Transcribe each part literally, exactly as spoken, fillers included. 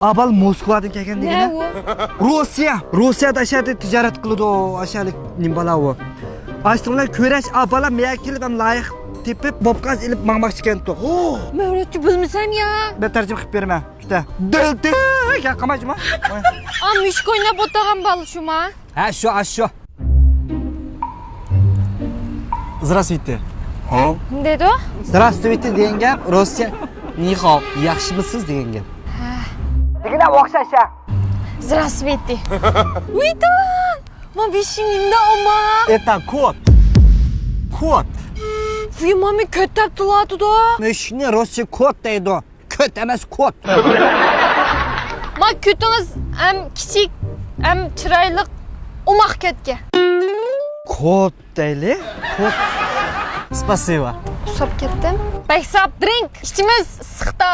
ئابال موسكۋادىن كەلگەن دېگەن. نە ئۇ؟ روسىيە. روسىيەدە ئاشۇ يەردە تىجارەت قىلىدۇ، ئاشۇ يەرلىك نېمە بالا ئۇ. ئاشۇنىڭ بىلەن كۆرۈش ئابالا مېيە كېلىپ ھەم لايىق تېپىپ، موبقاز ئېلىپ ماڭماقچى ئىكەنتۇ. مەن رۇسچە بىلمىسەم يا. مەن تەرجىمە قىلىپ بېرىمەن. كۈتە. دۆلتۈ. يا قامايجىما. ئا، مۈشۈك ئويناپ ئولتۇرغان بالا شۇما؟ ھە، شۇ، ئاشۇ. Здравствуйте. نېمە دەيدۇ؟ Здравствуйте دېگەن گەپ رۇسچە نىخاۋ، ياخشىمۇسىز دېگەن گەپ. دېگىنە ئوخشاش ھە. Здравствуйте. ۋىتان! ما بېشىڭ يېنىدا ئوما. Это кот. Кот. ۋى مامى كۆتەپ تۇرۇۋاتىدۇ. مۈشۈكنى رۇسچە كوت دەيدۇ. كۆت ئەمەس، كوت. ما كۆتىڭىز ھەم كىچىك، ھەم چىرايلىق، ئوماق كۆتكە. كوت دەيلى؟ كوت. Спасибо. ئۇسساپ كەتتىم. بەك ساپ درىنك ئىچىمىز ئىسسىقتا.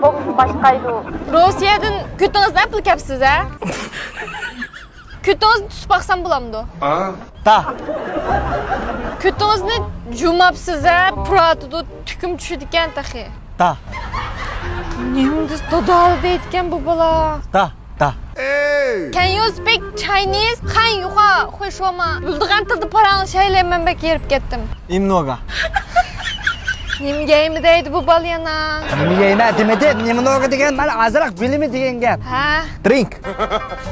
بومسا باشقايدۇ. روسىيەدىن كۆتىڭىزنى ئەپلا كەپسىز ھە؟ كۆتىڭىزنى تۇتۇپ باقسام بولامدۇ؟ تا. كۆتىڭىزنى جۇماپسىز ھە، پۇراتىدۇ، تۈكۈم چۈشىدىكەن تېخى. تا. نېمە دېسە دادا دەيدىكەن بۇ بالا. تا، تا. Can you speak Chinese؟ 汉语话会说吗؟ بىلىدىغان تىلدا پاراڭلىشايلى، مەن بەك ھېرىپ كەتتىم. Немного. نېمە يەيمەن دەيدۇ بۇ بالا يەنە؟ نېمە يەيمەن دېمىدى، немного دېگەن مانا ئازراق بىلىمەن دېگەن گەپ. ھە. درىنك.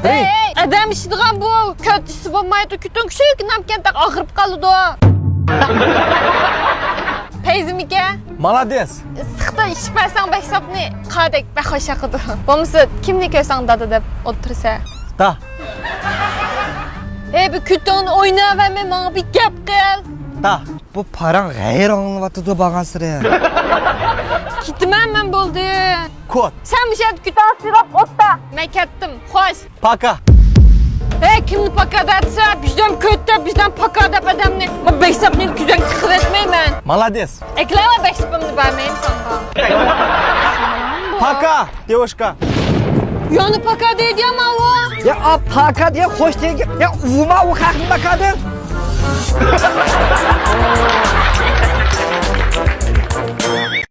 ھەي، ئادەم ئىچىدىغان بۇ كۆت ئىچسە بولمايدۇ، كۆتۈڭ كۈچۈك نامكەنتەك ئاغرىپ قالىدۇ. پەيزىمىكە؟ مالادېس. ئىسسىقتا ئىچىپ بەرسەڭ بەك ساپنى، قادەك بەك خۇش ياقىدۇ. بولمىسا كىمنى كۆرسەڭ دادا دەپ ئولتۇرسا. تا. ھەي، بۇ كۆتۈڭنى ئويناۋەرمەي ماڭا بىر گەپ قىل. تا. بۇ پاراڭ غەيرىي ئاڭلىنىۋاتىدۇ بارغانسېرى. كېتىمەن مەن، بولدى. كوت. سەن مۇشۇ يەردە كۆتۈڭ سىلاپ ئوتتا. مەن كەتتىم. خوش. پاكا. ھەي، كىمنى پاكا دەتسە، بىزدەن كۆتتە، بىزدەن پاكا دەپ ئادەمنى. ما بەك ساپ مېنى كۆزۈڭ چىقىرىۋەتمەيمەن. مالادېس. ئەكلەۋە بەك ساپىمنى بەرمەيمەن ساڭا. پاكا. دېۋوشكا. يەنە پاكا دەيدۇ يا ماۋۇ. يا، ئا، پاكا دېگەن خوش دېگەن گەپ. يا، ئۇۋما ئۇ خەقنى پاكا دەپ.